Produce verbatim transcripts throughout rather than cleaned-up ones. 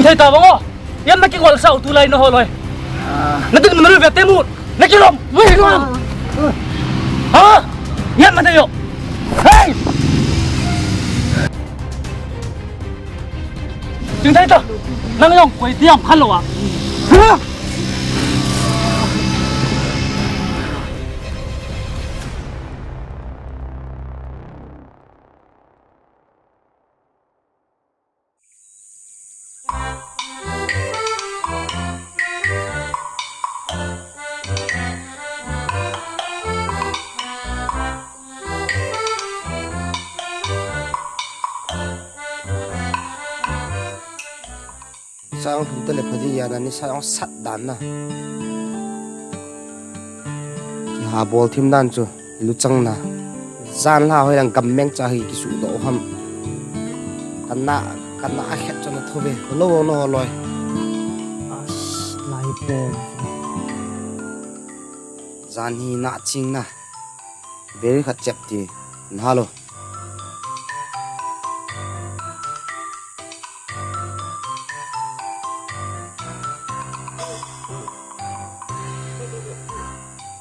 Hei, tabang o. Iam na kingol sao tulai na holoi. Na tin mun ve te mun. Na kilom. Mun kilom. Ha? Iam na te yo. Hei! Ting tai ta. Nang yong koi tiam khan lo a. Ha? Sang thum tale pha di ya na ni sa ong sat dan na. Ki ha bol thim dan chu. Luchang na. Jan la hoi lang gam meng cha hi kisu do ham. Kana, kana a khet chon a thove. Lo lo loi. As, lai po. Jan hi na ching na. Beri khat chep ti. Na lo.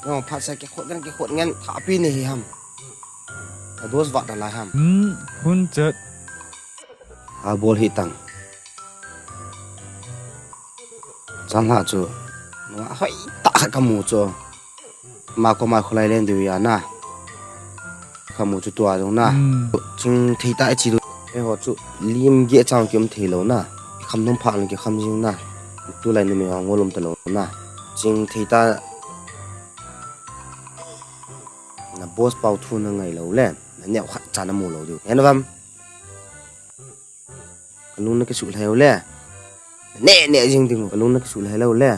Nong phat sa kikhut ngen, kikhut ngen, thapi ni hi ham. A dos vat na lai ham. Hmm, hun chet. A bol hi tang. Chan la chu. Nong a hoi ta kha kamu chu. Ma ko ma khulai len diu ya na. Kamu chu tua jong na. Hmm. Ching thei ta chi du. E ho chu lim ge chang kim thei lo na. Kham nom pha lang ki kham jing na. Tu lai ni me ho ngolum ta lo na. Ching thei ta. Na boss pau thu na ngai lo le. Na neo khat cha na mu lo diu. En vam. Ka lung na kisuh lhai u le. Ne, ne jing ding u. Ka lung na kisuh lhai lo le.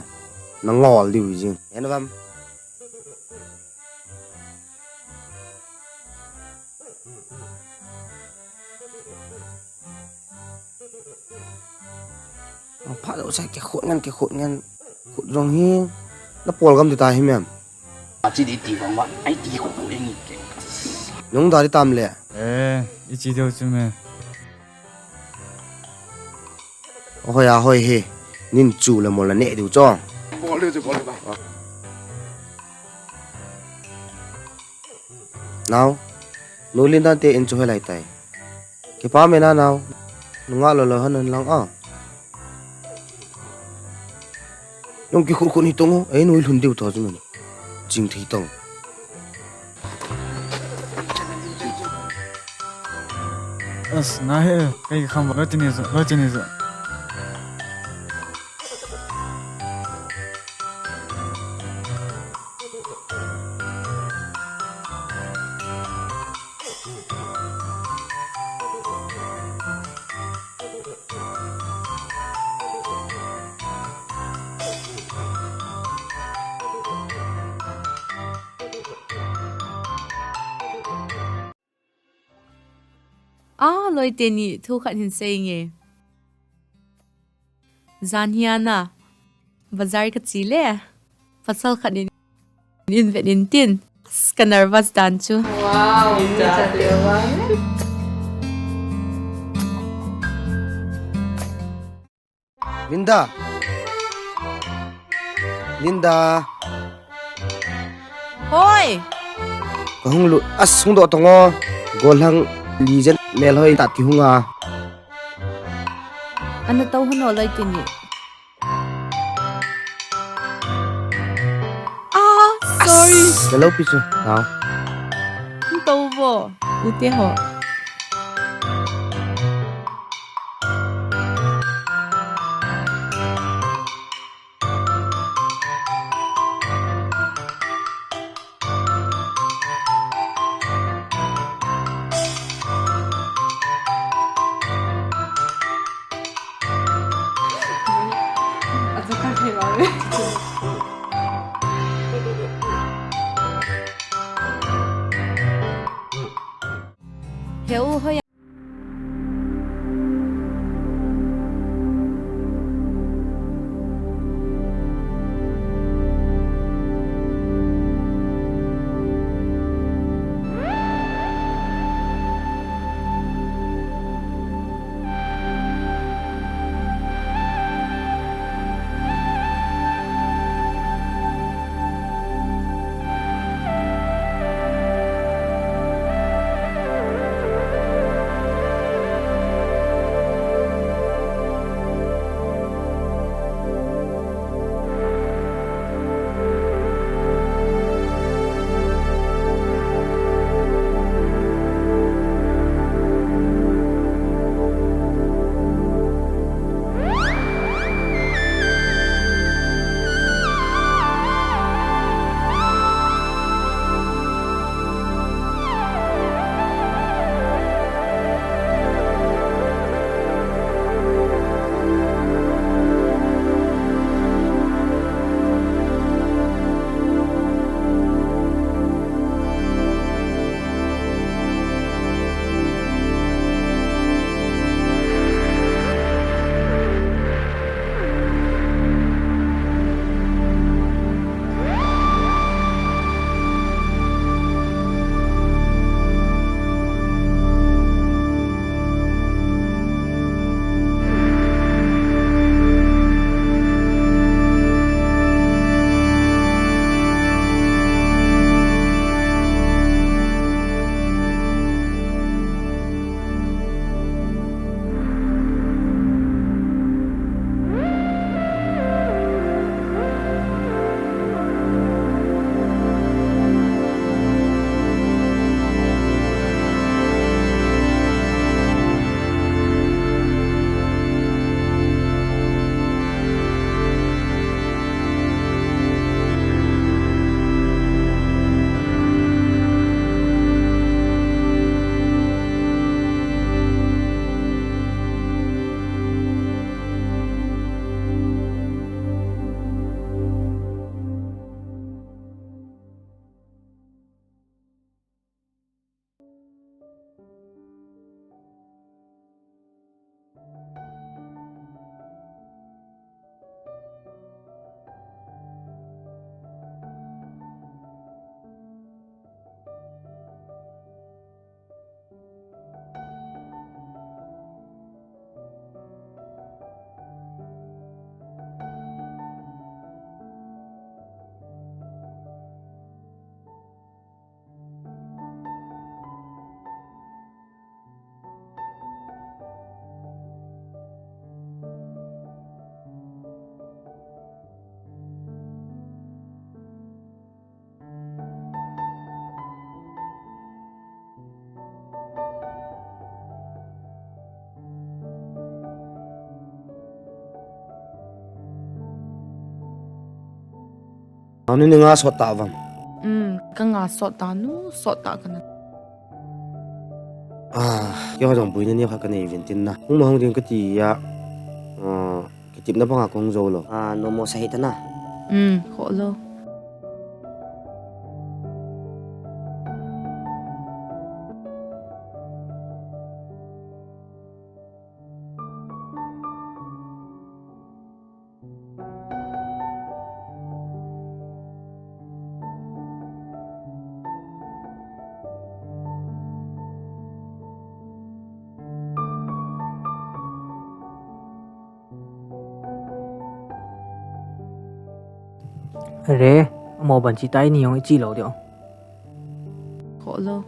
Na ngol diu jing. En vam. Pha lo sa kikhut ngen, kikhut ngen. Khut jong hi. Na pol gam ti ta hi mem. Achi di ti vang vang, ai ti khu khu eng ke. Nung da di tam le. Eh, i chi deu chu me. Hoi a hoi he. Nin chu le mol le ne diu chong. Bol diu chu bol diu ba. Nau. Nu Linda te in chu he lai tai. Kipa me na nau. Nunga lo lo han lang a. Nung kikhut khut ni tong o. Ei nui lhun diu tho chu nun. Jing thei tong. As, na he, kai kham ba, lo tini zo, lo tini zo. A, loi teni thu khat hin sei nge. Jan hi ana, bazar ka chi le, pasal khat in, in vet in tin, ka nervous dan chu. Wow, mi cha te wa. Linda. Linda. Hoi. Ka hung lu, as hung do tongo. Golang lijen mel hoi ta ti hung a. Ana tau hano lai tini. Ah, sorry. As, na lo pi chu. Nau. Hung tau bo. Ute ho. Heu hoi. Nao, nini nga sot ta vam? Um, ka nga sot ta, nu sot ta ka na. Ah, keiho jong buina ni kha ka nei vin tin na. Hung ma hung ding ka ti a. Ah, kitepna banga kong jou lou. Ah, nomo sa hita na. Um, kho lou. Are, amo ban chi tai ni jong i chi lou ding. Kho lou.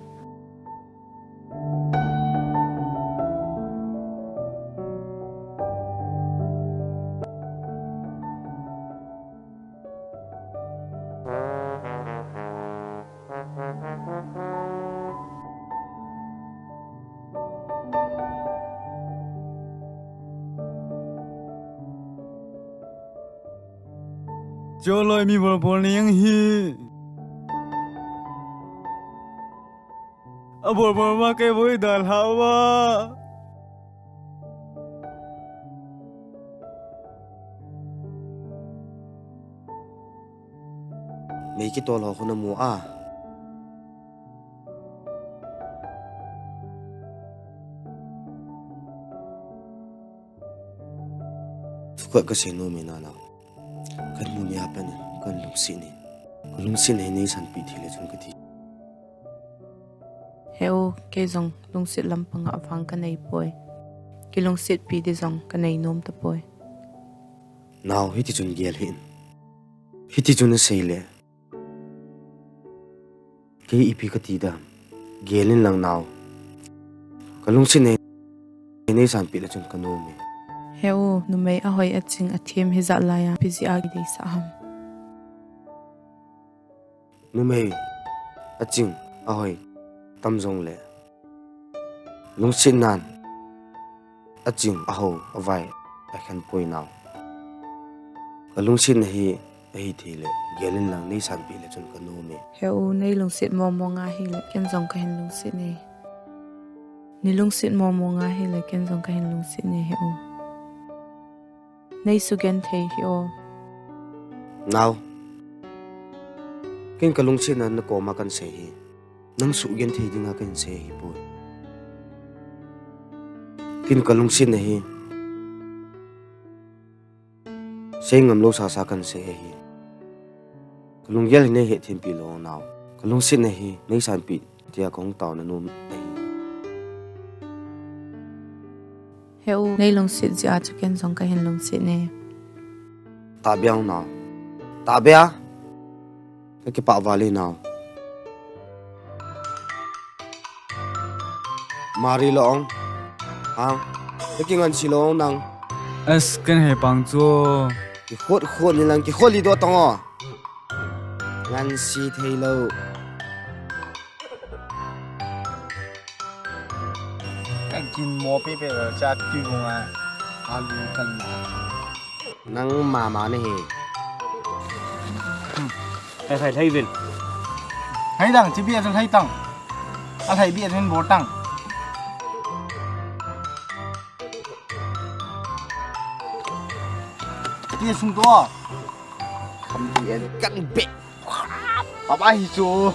Choloi mi bol bol ni jong hi. Abol bol ma kei boi dal hawa. Mei kitol ho khu na mu a. Thukhat ka sei nom e nao. Ka mu ni a pat in ka lungset e. Ka lungsetna hi nei sanpeh thei le chun ka ti. He u, kei jong lungset lampang a vang ka nei poi. Kilungsetpi di jong ka nei nom tapoi. Nao, hiti chun gel hih in. Hiti chun asei le. Kei ipi ka ti dam. Gel in lang nao. Ka lungsetna hi nei sanpeh le chun ka nom e. He u, numei ahoi aching athem hijat lai a ipi jeh a kideisah ham. Numei aching ahoi tam jong le lungsetnan aching aho avai akhen poi nao. Ka lungsetna hi ahi thei le gel in lang nei sanpeh le chun ka nom e. He u, nei lungset mong mong a hile ken jong ka hin lungset e. Nei lungset mong mong a hile ken jong ka hin lungset e he u. Nei sugenthei hih o. Nao. Ken ka lungsetna na koma kan sei hi. Nang sugenthei dinga kan sei hi poi. Ken ka lungsetna hi. Sei ngam lou sasa kan sei ahi. Ka lunggel hi nei hetthempi lou nao. Ka lungsetna hi nei sanpeh tia ka hung taona nom ahi. He u, nei lungset jeh a chu ken jong ka hin lungset e. Tahbeh a nao. Tahbeh a. Ka kipah val e nao. Mari lou ong. Hang. Ka kingansi lou ong nang. As, kan he pang chu. Kikhut khut ni lang, kikhut li do tong o. Ngansi thei lou. Ka kin mo pepe lou cha tui bunga. Alu kan na. Nang mama na hi. Hai, hai, hai, Vin. Hai dang, chi bia chun hai tang. A hai bia chun bol tang. Ti sung to. Kan bia, kan bia. Papa hi chu.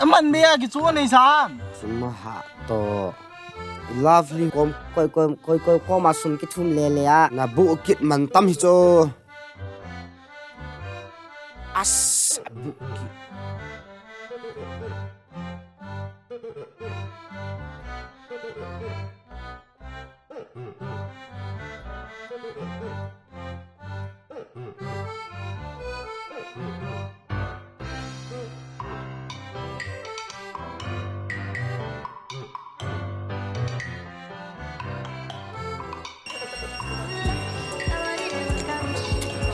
Aman bia ki chu nei sam. Sum ma ha to. Lovely kom, koi, koi, koi, koi, koma sum kithum le le a. Na bu kit man tam hi chu. As, bu kit.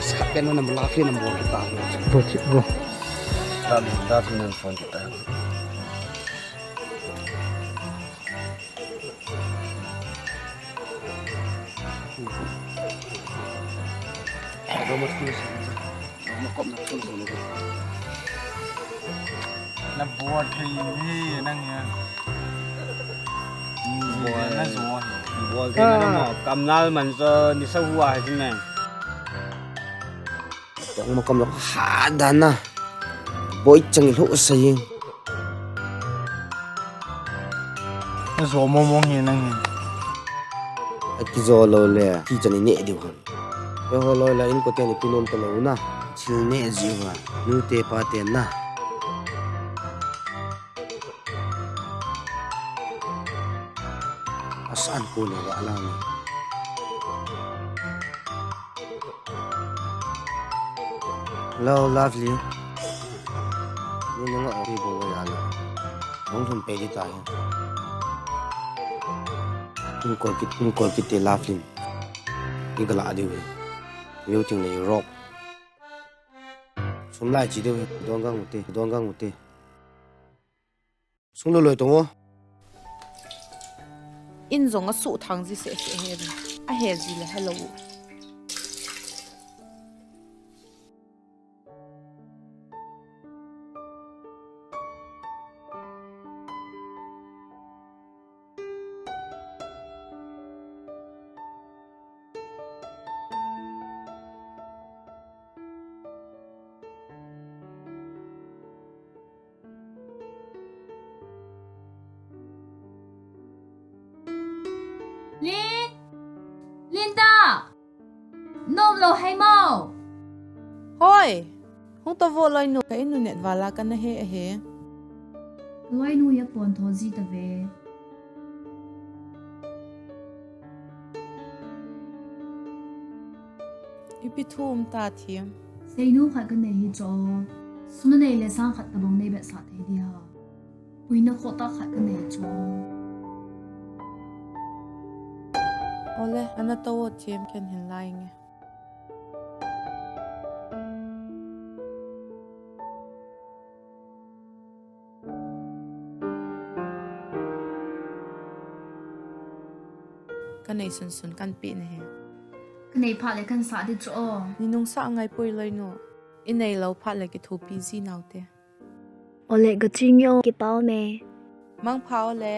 Sat pen na mula fi na mo kita. Bo chi bo. Tam, tam fi na phone kita. Vamos começar. Nabol thei hi nang hi. Bol. Najo hi. Bol thei na mo. Kamlal man jo nisa hua hi ne. Tong mo kamlal ha dan na. Boi chang lo sa yin. Najo mo mo hi nang hi. Akijo lou le, kichan ni ne diu han. Eiho loi la inkote ni pinom talou na. Thil neh jiu va, nute pate na. Asan ko le va lang. Hello, Lovely. Ni nang a ri bo ya la. Hung thum pe di ta hi. Hung call kit, hung call kit te Lovely. Iga la diu hi. Yo ting le rock. Sum lai chi diu hi. Dong gang u te, dong gang u te. Sung loi loi tong o. In jong asuh thang ji se se he. Ahe ji le hello. Lin! Linda! Nom lou hei mo? Hoi! Hung to vo loinu, ka inu net vala kana he ahe. Loinu ya pon tho ji ta ve. Ipi thu um ta thiam. Seinu khat ka nei hi cho. Sum na nei le sang khat tabang nei bet sa thei di ha. Uina khoh ta khat ka nei cho. Ole, ana to thiam ken hin lai nge. Ka nei sunsun kan pi na he. Ka nei phat le kan sa di chu o. Ni nung sa ngai poi loinu. I nei lou phat le kithopi ji nau te. Ole ka ching yo kipau me. Mang pha ole.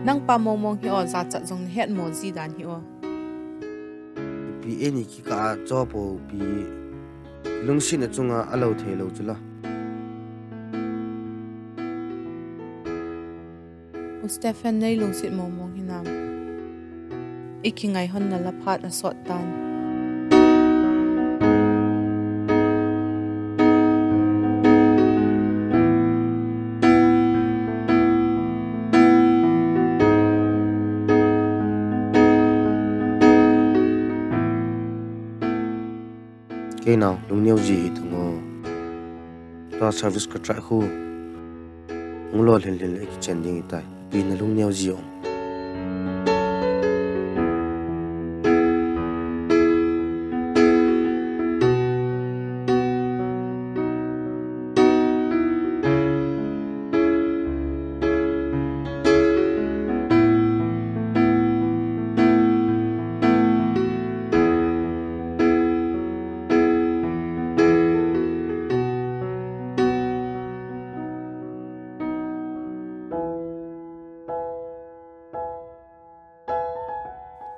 Nang pa mong mong hi o, jachat jong nahet mo ji dan hi o. Pi e ni kikah a cho po pi. Lungsetna chunga alo thei lou chu la. U Stephen, nei lungset mong mong hinam? I kingai hon na la phat asot tan. Kei nao, lungneo ji hi tung o. Tua service ka try khu. Hung lo lhin lhin le kichen ding itai. Pi na lungneo ji o.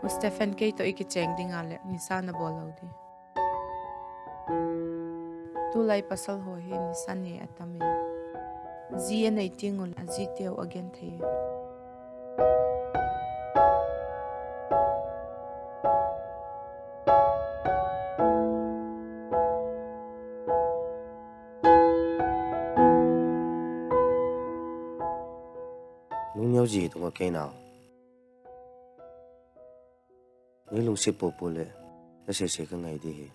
U Stephen, kei toh i kicheng ding a le nisa na bol lou di. Tulai pasal ho hi nisa ne atam e. Ji anei teng ule aji teu agenthei e. Lungneo ji tung o kei nao. Nei lungset popo le, na sese ka ngai di hi.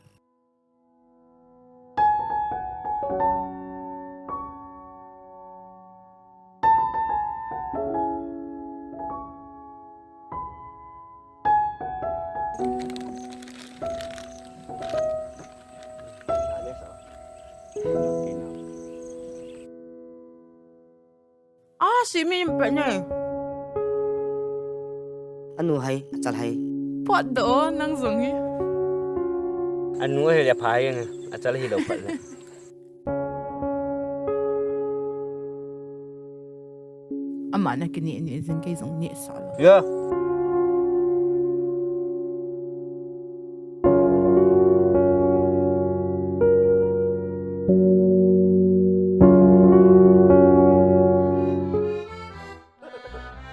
Ah, si mi pet ne. Anu hai, achal hai. Pot do, nang jong hi. Anu hai le pha hai ne, achal hi lo pat le. Ama na kini ni jing kei jong ni sa lo. Ya.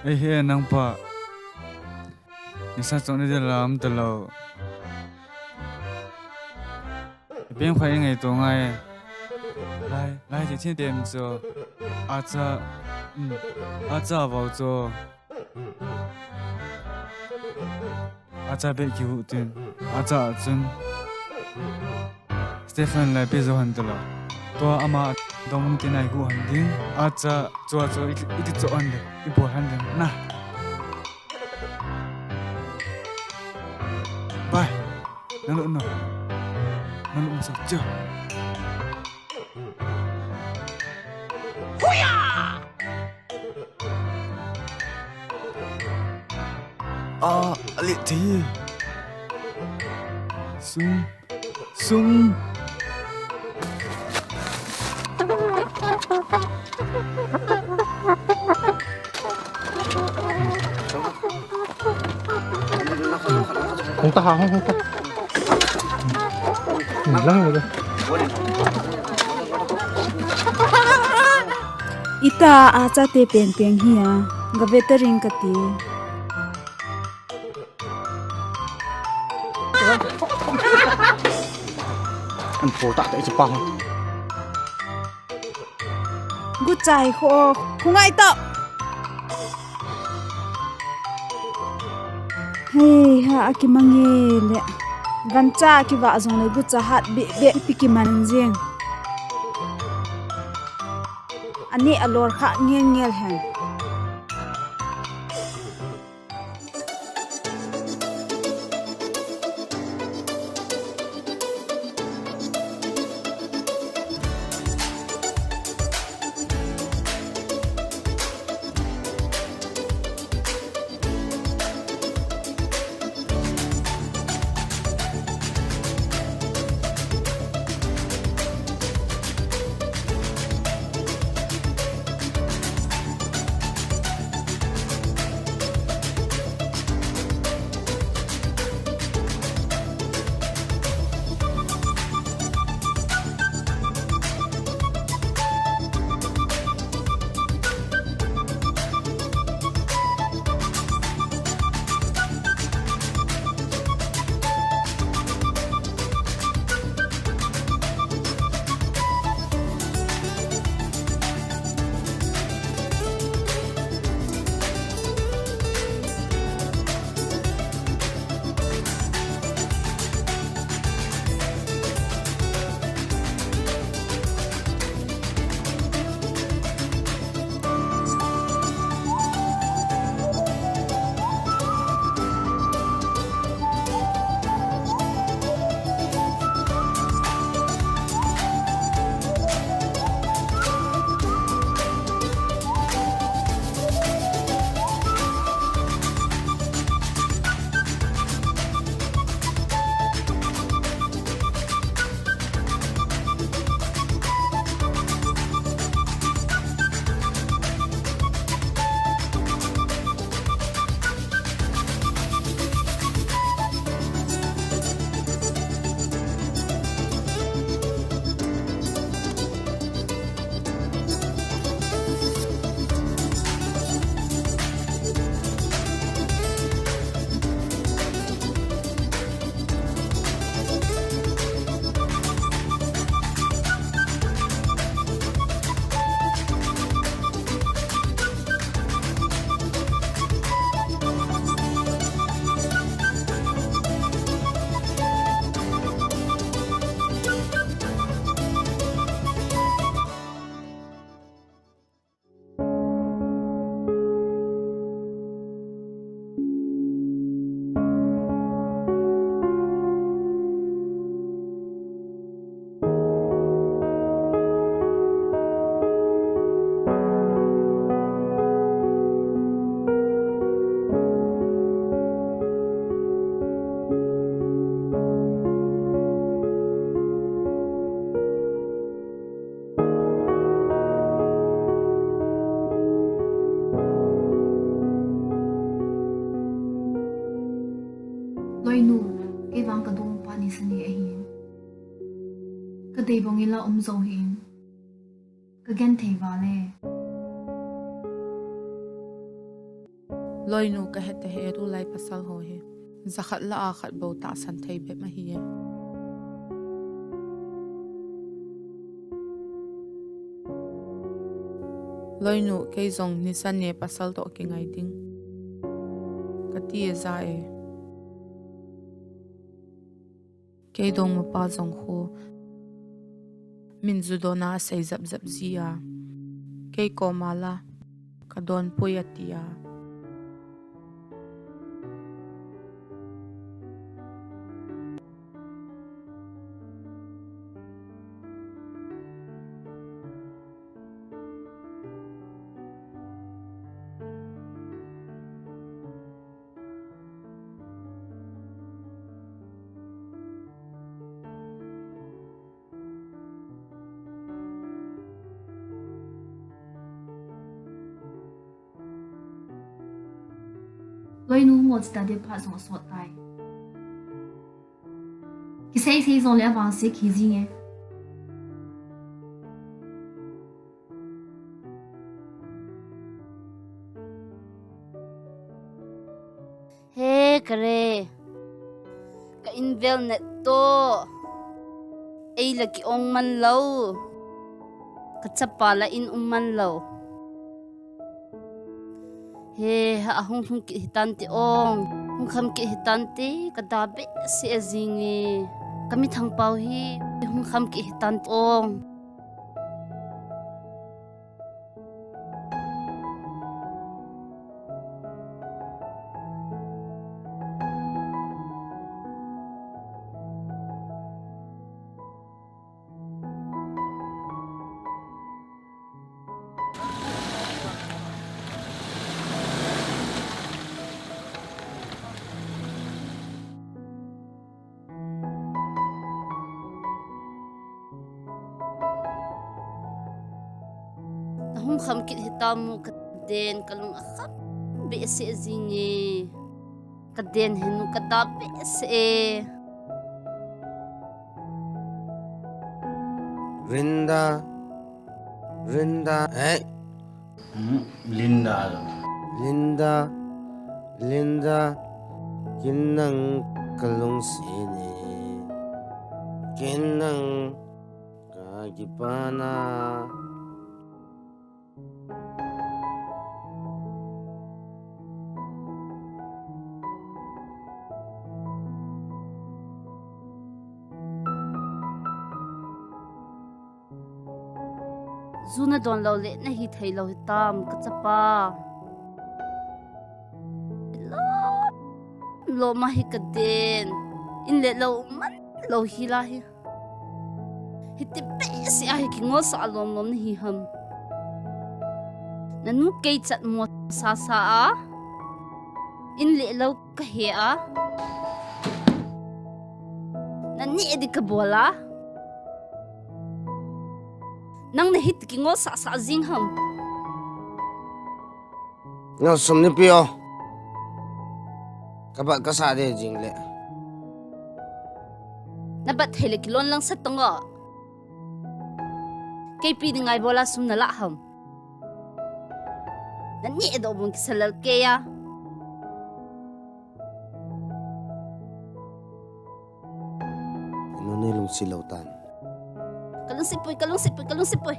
Ei he nang pa. Nisa chong ni de lam ta lo. Peng phai ngai to ngai. Lai, lai ti thin tem cho. Acha, um, acha vau cho. Acha be ki hu tin. Acha chun. Stephen lai pe jo han tala. Tua ama dong tin ai hu han ding. Acha chua cho iti, iti cho han de. I bol han de. Na. Bai. Nalo no. Nalo no sa cha. Ah, alit ti. Sum. Sum. Hung ta ha, hung, hung ta. Hung lang le. Ita a chate peng peng hi a, ga ve ta ring kati. An pho ta te chi pa. Gucha hi kho, khu ngai to. Hei ha, akimange le. Gancha kiva jong le gucha hat be be pi kiman jing. Ani alor kha ngel ngel hen. la um jou hih in. Ka genthei val e. Loinu ka het e, tulai pasal ho hi jakhat lah a khat bou tahsan thei bep ahi e. Loinu, kei jong nisan e pasal toh kingai ding ka ti e ja e. Kei dongmapa jong khu min ju don a asei jap jap ji a, kei koma la ka don poi ati a. Loinu, hung o, chutah ding phat jong asot tai. Kisei sei jong le avangse kiji nge. He kare, ka in vel nat to. Ei la ki ong man lo. Ka chapa la in um man lo. He, ha, hung, hung kit hitante ong. Hung kham kit hitante, ka da behseh jing e. Ka mithang pau hi, hung kham kit hitante ong. Na hung kham kit hitam mo, ka den, ka lung akham behseh jing e. Ka den henu ka da behseh e. Rinda, Rinda, eh? Hmm, Linda lo. Linda, Linda, ken nang ka lungset e. Ken nang ka kipana. Ju na don lou le na hithei lou hitam, ka chapa. Lom, lom a hi ka den. In le lou man lou hi la hi. Hiti behseh a hi kingolsah lom lom na hi ham. Na nu kei chat mo sasa a. In le lou ka he a. Na neh ding ka bol a. Nang na hiti kingolsah sah jing ham. Nang sum nipi o. Ka bat ka sah ding jing le. Na bat thei le kilon lang sat tong o. Kei pi ding ngai bol a sum na la ham. Na neh doh bung kisa lel kei a. Anu nei lungset lou tam. Ka lungset poi, ka lungset poi, ka lungset poi.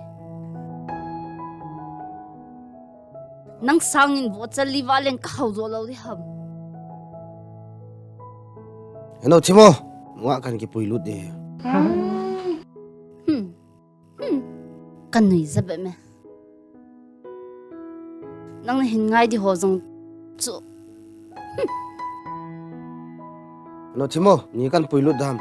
Nang sangin vohcha li vah leng ka hao jo lou ding ham. Anu thim o, nungah kan kipui lut ding. Hmm. Hmm. Ka nui ja beh me. Nang na hin ngai ding ho jong chu. Hmm. Anu thim o, ni kan pui lut dam.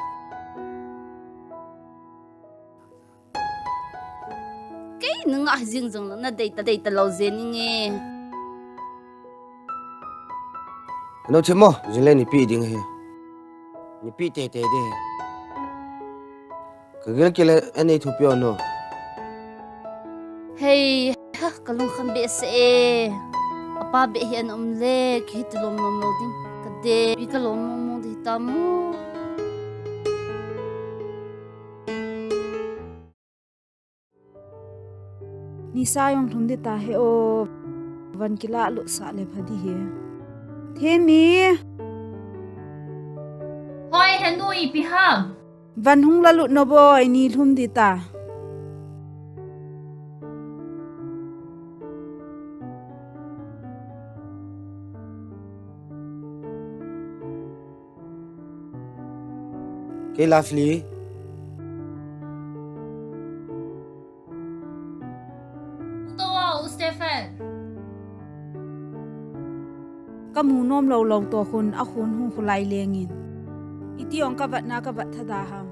Kei nungah jing jong lou, na dei ta, dei ta lou jeng inge. Anu thim o, jing le nipi ding hi. Nipi teitei ding hi. Ka gilkel le anei thupi o nu. Hei, ha, ka lungkham behseh e. Apa beh hi ana um le, kei hiti lom lom lou ding. Ka dei, pi ka lom lom lou ding hitam o. Nisa jong lhum ding ta he o. Van kilah lut sah le pha ding hi. Themi. Hoi, henu ipi ham? Van hung la lut no boi, ni lhum ding ta. Kei Lovely. U To a, u Stephen. Ka mu nom lou lou to khun, a khun hung khulai lengin. Iti ong ka vat na ka vat tha da ham.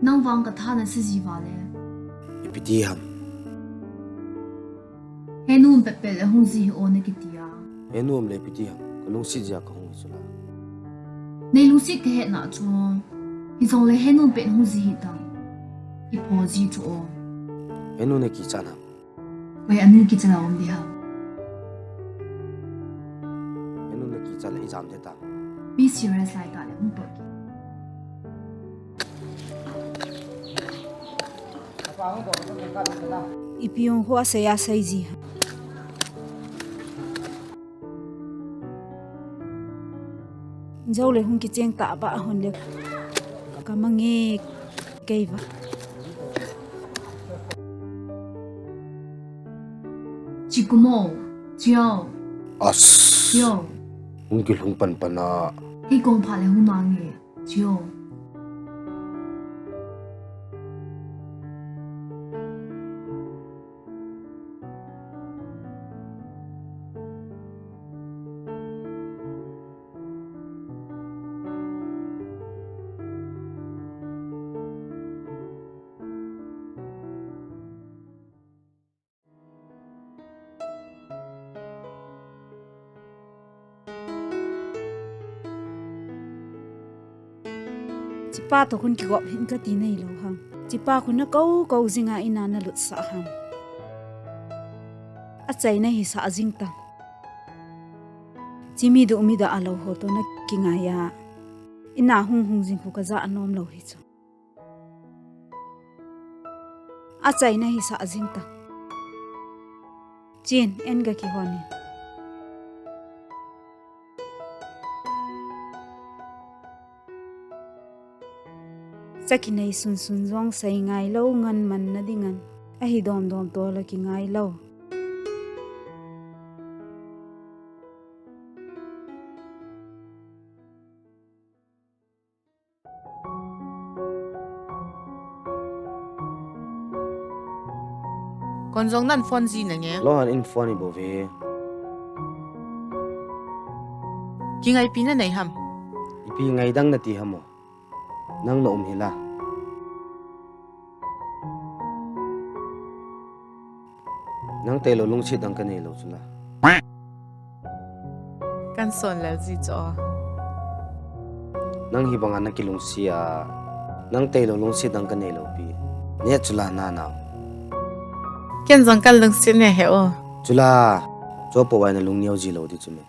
Nang vang ka tha na si ji va le. Ipi ti ham. Henu um pet pet le hung ji hi o na kiti a. Henu um le ipi ti ham. Ka lungsit jeh a ka hung hi chu la. Nei lungsit ka het na chu. Hijongle henu um pet hung ji hi ta. Kipho ji chu o. Henu na kichat ham. Koi a nu kicha la um ding ham. Henu na kichat le i jam ding ta. Mi serious lai ta le hung pot ki. Ipi ong ho a sei a sei ji ham. Jou le hung kicheng ta ba hon le. Ka mang e kei va. Chi kumo, chiao. As. Chiao. Hung kilhung pan pan a. Hei kong pha le hung mang e, chiao. Chipa to khun kigop hin ka ti nei lou ham. Chipa khun na kou kou jing a ina na lut sah ham. Achaina hi sah jing ta. Chimi du mi da a lou ho to na kingai a. Ina hung hung jing khu ka ja nom lou hi chu. Achaina hi sah jing ta. Chin, en ga kihon in. Cha kinei sun sun jong sei ngai lou ngan man na ding an. Ahi dom dom to la kingai lou. Kon jong nan phone ji na nge. Lohan in phone i bou ve. Kingaipi na nei ham. Ipi ngaidam na ti ham o. Nang na um hi la. Nang tailou lungset dang ka nei lou chu la. Kan son lel ji chu. Nang hi banga na kilungset a. Nang tailou lungset dang ka nei lou pi. Ne chu la na na. Ken jong kan lungset ne he o. Chu la. Chu po wai na lung neo ji lou di chu me.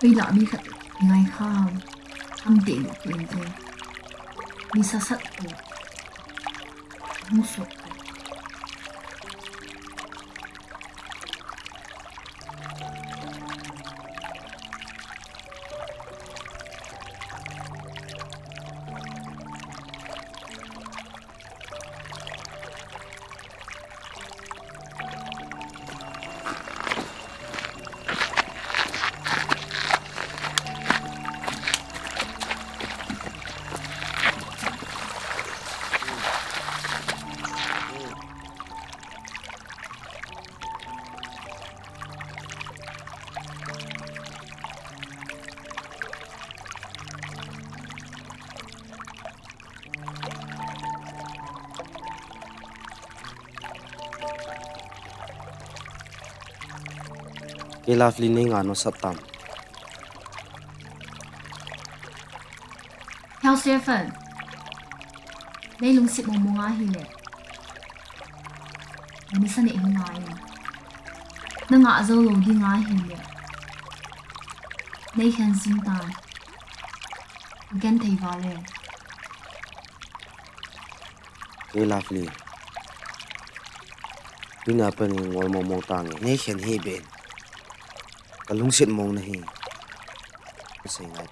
Hoilah mi khat ngai kha ham. Ham te lu ki inte. Mi sasat tu. Hung sok tu. Kei Lovely nei nga nosat tam. Heo Stephen, nei lungset mong mong ahile. Nisa nei hi ngai. Na nga jou lou ding ahile. Nei khen jing tan. Gen thei vale. Kei Lovely. Tuna pen ngol mong mong tange. Nei khen hi ben. Ka lungset mong na hi. Sei ngai.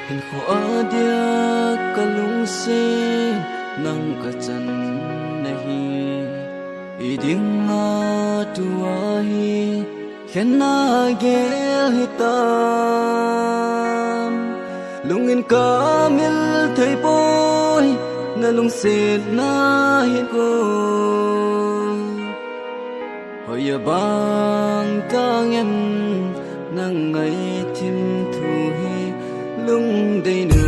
Hinkho adia ka lungset nang ka chan na hi. Idinga tua hi khenna gel hitam. Lungin ka mil thei poi, na lungsetna hinkho. Hoiya bang tangem nang ngaithim thu hi lungdei nu.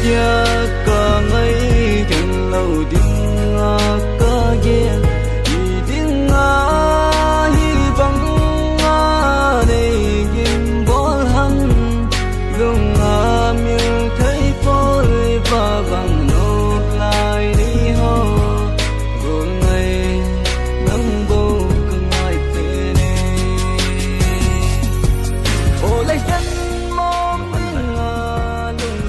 Tia ka ngai ken lo ding a ka gel, i ding a hi bang a nei gim bol hang, lung a mil thei poi va bang no lai ni ho, gol ngai nang bo ka ngai pe ne. O lai ken mong ding a lung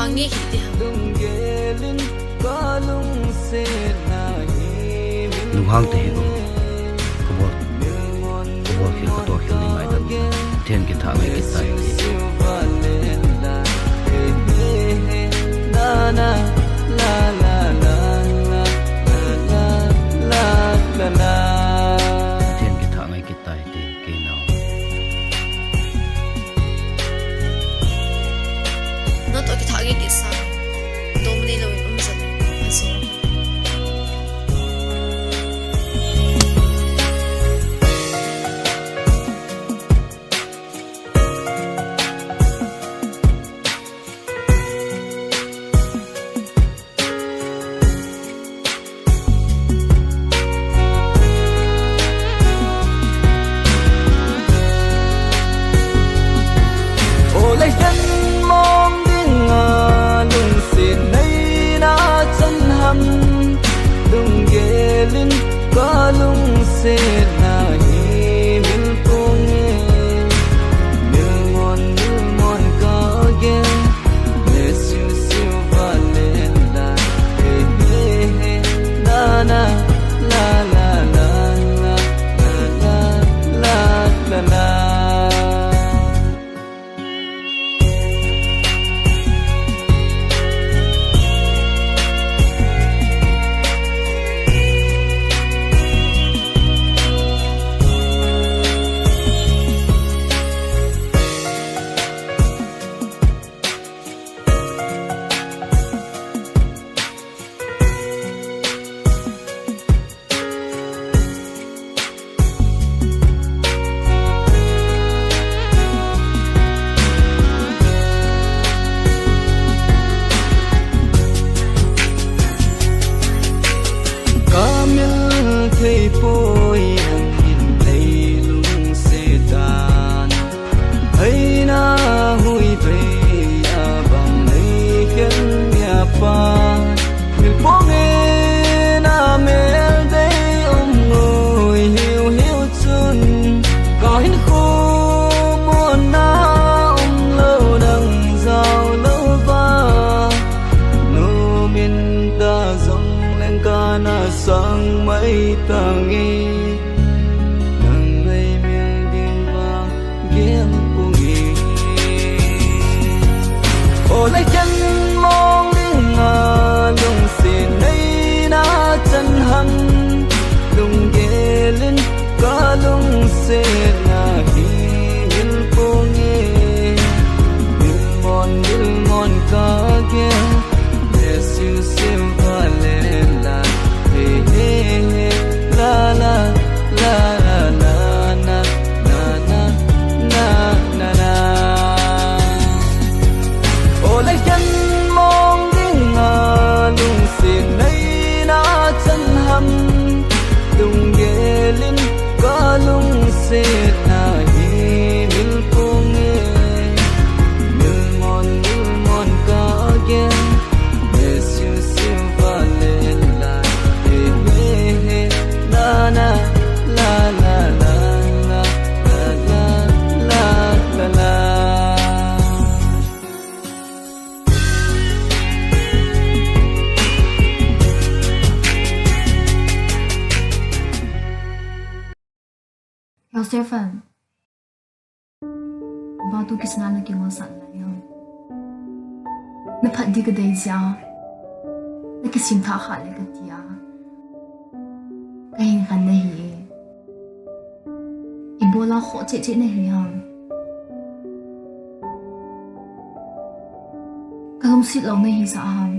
Hange hi ti hang. Lunghang te hi ko. Khobol. Khobol khel katoh khel ni ngai tam. Pathen kitha ngai kit tai ti. Pathen kitha ngai kit tai ti. Kei nau. Natoh kithah nge kisa. Dom nei louvin um jat. Aso. O lai ken mong ding a lungset nei na chan ham, lunggel in ka lungset na hi mil pung e, mil ngon mil mon ka gel. Ka mil thei poi, nang in thei lungset dan. Hai na hui vei a bang nei ken mia pa. Mil pong e na mel dei um ngui hiu hiu chun. Ka hin khu mon na um lo nang zau lo va. Nu min ta zong leng ka na sang mai tang e. Nang nei mil ding va. Gel pung e. O lai ken mong ding a lungset nei na chan ham, lunggel in ka lungset na hi mil pung e, mil mon mil mon ka gel. Bless you, silver lila. Hey, hey, hey. La, la, la, la, la, na, na, na, na, na, na. O lai ken mong ding a lungset nei na chan ham, lunggel in ka lungset na hi mil pung e, mil mon mil mon ka gel. Bless you, silver lila. Hey, hey, hey. La, la, la, la, la, la. Joseph, ba tu kisna na kingol sat lai ham. Na phat di ka dei jia. Na kisim tha kha le ka tia. Ka hin khan na hi e. I bola kho che che na hi ham. Ka lungsit lo na hi sa ham.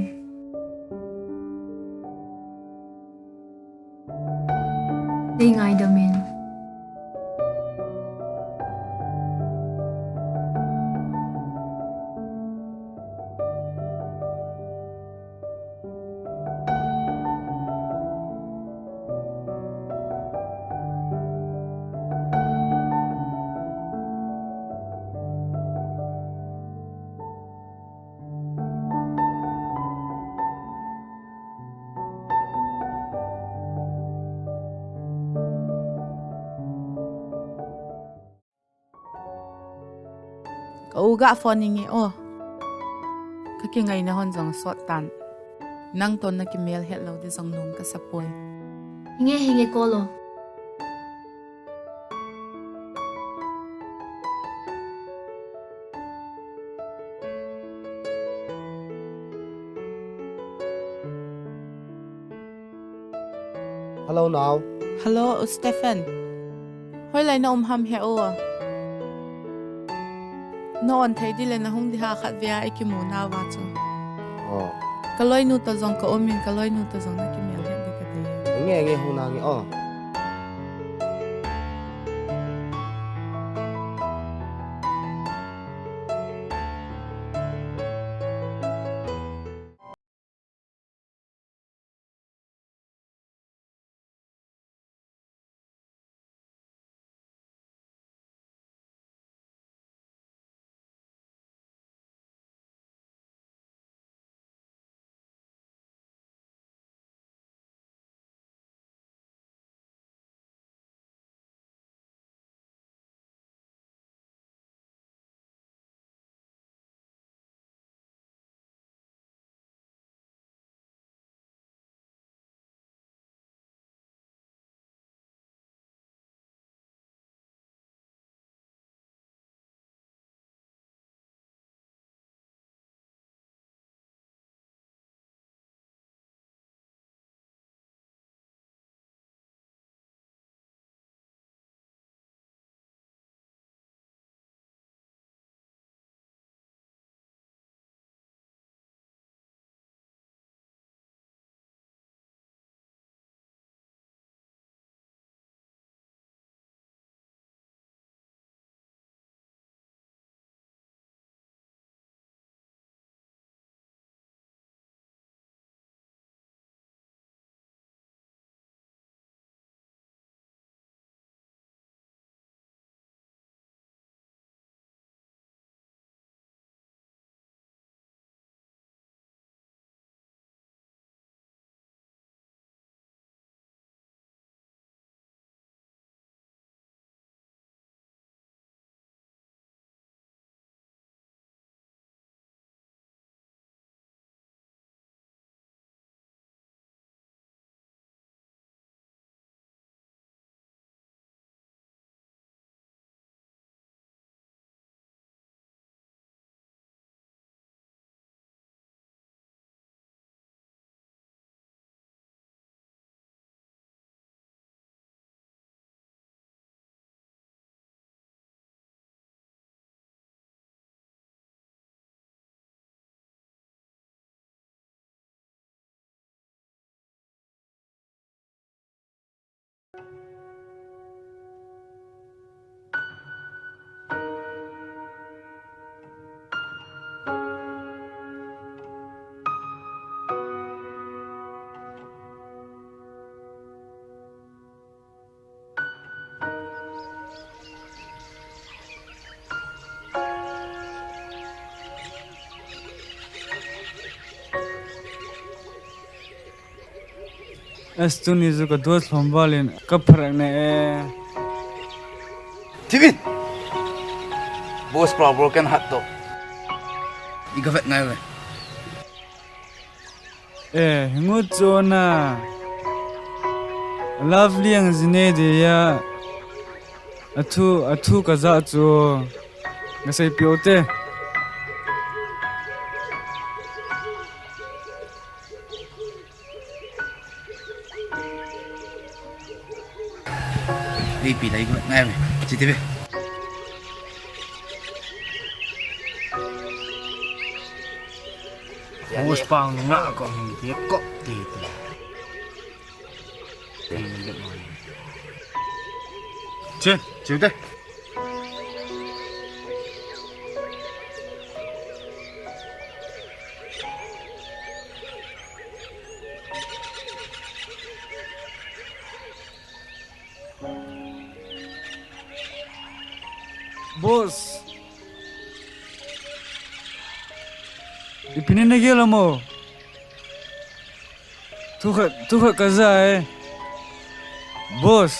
Nei ngaidam in. Uga phone inge o. Ka kingaina hon jong sot tan. Nang toh na kimel het lou di jong lung ka sa poi. Hinge, hinge, call o. Hello, nao. Hello, U Stephen. Hoilai na um ham he o. Na on thei di le na hung di ha khat vea i kimu nauva chu. Oh. Ka loinu toh jong ka um in, ka loinu toh jong na kimel het di ka ti. Nge, nge, hung nange o. As tuni chu ka duat lhom val in ka pharak na e. Thivin! Boss pa broken heart to. I ka vet ngai ve. Eh, hingu chona. Lovely ang jine de ya. Athu, athu ka ja chu. Nga sei piu te. Ei pi lai ko ngai me. Chi te ve. Hos pang nga ko hing te ko te te. Che, che te. Boss. Ipi nei na gel a mo? Thukhat, thukhat ka ja e. Boss.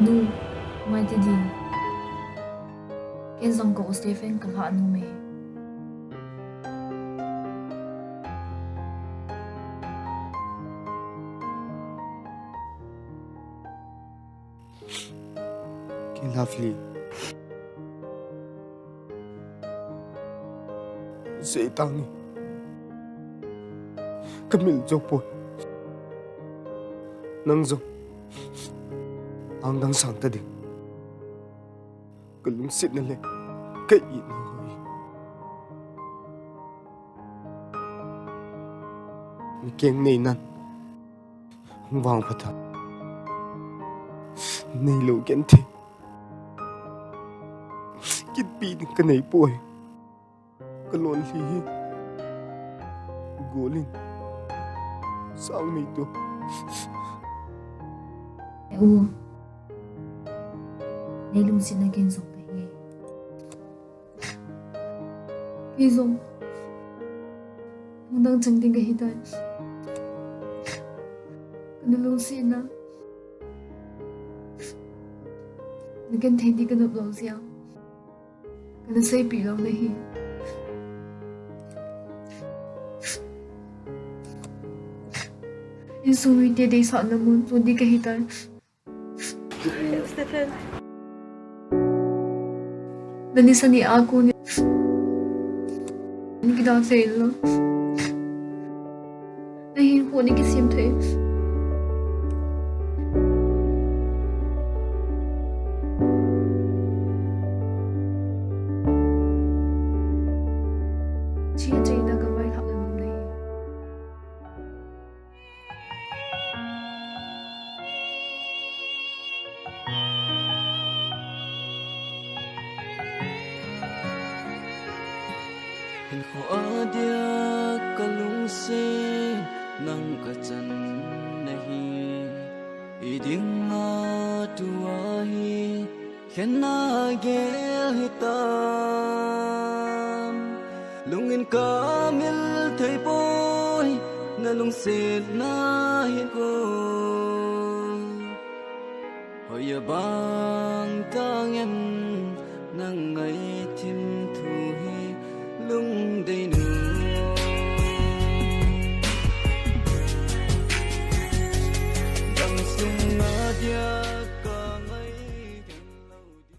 Nu, ngai ti di. Ken jong ka u Stephen ka lha nom e. Ki Lovely. Sei tange. Ka mil jo poi. Nang jong angdang sang ta ding. Ka lungsetna le ka itna hi. Mikeng nei nan. Hung vangphat ta. Neilou genthei. Kitpi ding ka nei poi. Ka lonlhi hi. Golin. Sang mei tu. U. Nei lungsetna ken jong ka hi. Kei jong. Nang dang chang ding ka hi tai. Ka na lungsetna. Na genthei di ka nop lou jeh a. Ka na seipeh lou na hi. Insung mite deisahna mun, tu di ka hi tai. Stephen. Nani sani a kon in. Nani kida thei lo. Nahin hu ni kisem thei. Chi chei da ka vai lhak na nom nahi. Hinkho a dia ka lungset nang ka chan nahi. I ding a tua hi khen na gel hitam. Lungin ka mil thei poi, na lungsetna hinkho. Hoiya bang tang em nang ngai thim